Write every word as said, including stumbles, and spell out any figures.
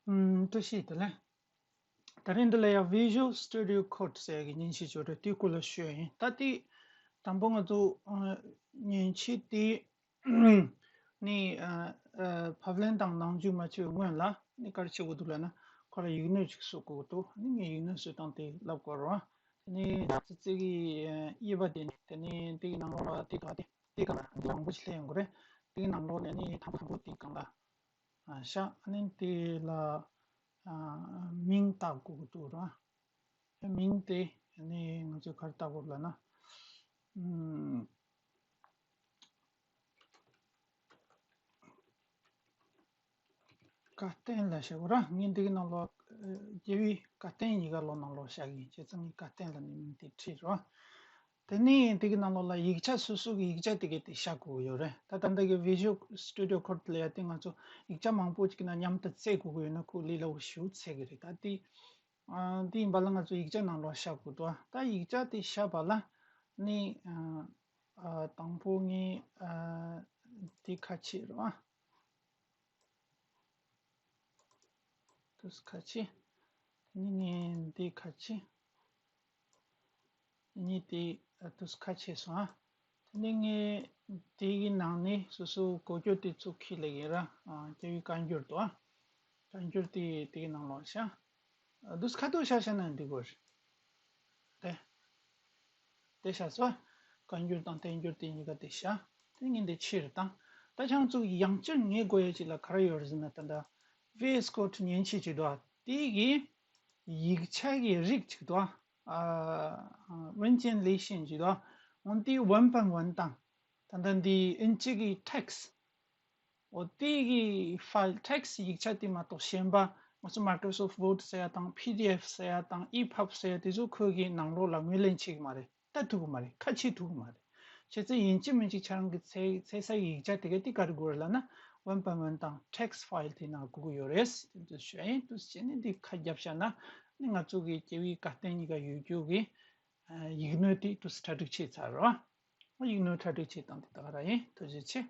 ཨུམ། བཀྲ་ཤིས་བདེ་ལེགས། ད་རིང་འདི་ལ་ཡང་Visual Studio Code ཟེར་གྱི་མཉེན་ཆས་ཅིག་ཡོད་རེད། དེའི་སྐོར་ལ་ཞུ་ཡ་ཡིན། ད་དེ་དང་པོ་ང་ཚོ་ཨ་མཉེན་ཆས་དེ་ནི་ཨ་ཨ་ཕབ་ལེན་དང་ནང་འཇུག་མ་བྱས་པའི་སྔོན་ལ་ནི་ག་རེ་བྱེད་དགོས་འདུག་ལབ་ན། ཁོ་ལ་ཡིག་སྣོད་ཅིག་བཟོ་དགོས་འདུག་ནི་ངས་ཡིག་སྣོད་བཟོ་སྟངས་དེ་ལབ་དགོས་རེད་བ། དེ་ནི་ཙི་ཙི་གི་དབྱེ་བ་དེ་ནི་དེ་ནི་དེ་གི་ནང་ལོགས་ལ་དེ་ག་དེ་དེ་ག་ལ་འདི་མང་པོ་ཞིག་སླེབས་ཡོང་གི་རེད། དེ་གི་ནང་ལོགས་ནས་ནི་དང་པོ་དང་པོ་དེ་གང་ལ། ཨ་ཤ། ཨ་ནི་དེ་ལ་ཨ་མིང་བཏགས་དགོས་ཀྱི་འདུག་ར། མིང་དེ་ཨ་ནི་ང་ཚོས་ག་རེ་བཏགས་དགོས་ལབ་ན། ཨམ། ཀ་རྟེན་ལབ་བྱ་དགོས་ར། ངས་འདི་གི་ནང་ལོགས་ཨ་རྒྱལ་བའི་ཀ་རྟེན་གཉིས་ཀ་ལོགས་ནང་ལོགས་བཞག་གི་ཡིན། བྱས་ཙང་ངས་ཀ་རྟེན་ལབ་ནས་མིང་དེ་བྲིས་ར། དེ་ནས་དེ་གི་ནང་ལོགས་ལ་ཡིག་ཆ་སོ་སོ་གི་ཡིག་ཆ་དེ་གའི་དེ་བཞག་དགོས་ཀྱི་ཡོད་རེད། ད་ད་ལྟ་གི་Visual Studio Code ལ་ཡ་དེ་ང་ཚོ་ཡིག་ཆ་མང་པོ་ཅིག་ན་མཉམ་དུ་བཙལ་དགོས་ཀྱི་ཡོད་ན་ཁོ་ལས་སླ་བོ་ཞེ་པོ་འཚོལ་གི་རེད། ད་དེ་ཨ་དེ་ཡིན་པ་ལ་ང་ཚོ་ཡིག་ཆ་ནང་ལོགས་བཞག་དགོས་འདུག་ད་ཡིག་ཆ་དེ་བཞག་པ་ལ་ནི་ཨ་ཨ་དང་པོ་ངས་ཨ་དེ་ཁ་ཕྱེ་རོགས་ཨ། དུས་ཁ་ཕྱེ། དེ་ནས་ངས་འདི་ཁ་ཕྱེ། གཉིས་དེ་དུས་ཁ་ཕྱེ་སོང་ཨ། དེ་ནས་ངས་དེ་གི་ནང་ནས་སོ་སོ་གོ་རྒྱུ་དེ་ཚུར་ཁྱེར་ལེ་ཡིན་ར། ཨ་རྒྱལ་བའི་བཀའ་འགྱུར་དུ་ཨ། བཀའ་འགྱུར་དེ་དེ་གི་ནང་ལོགས་བཞག་དུས་ཁ་ཐུག་བཞག་བཞག་ན་འགྲིག་གི་རེད། དེ། དེ་བཞག་སོང་། བཀའ་འགྱུར་དང་བསྟན་འགྱུར་དེ་གཉིས་ཀ་དེ་བཞག་དེ་ངས་འདི་ཕྱིར་བཏང་། ད་ཁྱེད་ཚོ་ཡང་བསྐྱར་ངས་དགོས་ཡ་ཅིག་ལ་ག་རེ་ཡོད་རེད་ཟེར་ན། ད་ལྟ་V S Code མཉེན་ཆས་ཅིག་འདུག་ཨ། དེ་གི་ཡིག་ཆ་གི་རིགས་ཅིག་འདུག་ཨ། ཨ་文件类型ཅིག་འདུག་ཨ། འོ་དེ་文本文档། ད་ལྟ་འདི་ཨིན་ཇི་གི་text། འོ་དེ་གི་file text ཡིག་ཆ་དེ་མ་གཏོགས་གཞན་པ་ང་ཚོ་Microsoft Word ཟེར་ཡ་དང་P D F ཟེར་ཡ་དང་EPUB ཟེར་ཡ་དེ་ཚོ་ཁོ་གི་ནང་ལོགས་ལ་ངོས་ལེན་བྱེད་ཀྱི་མ་རེད། ལྟ་ཐུབ་ཀྱི་མ་རེད། ཁ་ཕྱེ་ཐུབ་ཀྱི་མ་རེད། བྱས་ཙང་ཡིན་གཅིག་མིན་གཅིག་ཁྱེད་རང་གི་འཚོལ་འཚོལ་ས་ཡི་ཡིག་ཆ་དེ་ག་དེ་ག་རེ་དགོས་རེད་ལབ་ན།文本文档text file དེ་ནང་དགོས་ཀྱི་ཡོད་རེད། དེ་ཚོ་ཞུ་ཡ་ཡིན། དུས་བྱས་ནས་འདི་ཁ་བརྒྱབ་བཞག་ན་ནི་ང་ཚོ་གི་རྒྱལ་བའི་བཀའ་བསྟན་གཉིས་ཀ་ཡོད་རྒྱུ་གི་ཡིག་སྣོད་དེ་དུས་གྲ་སྒྲིག་བྱས་ཚར་རོ། ཡིག་སྣོད་གྲ་སྒྲིག་བྱེད་སྟངས་དེ་ད་ག་རང་ཡིན། ཐུགས་རྗེ་ཆེ།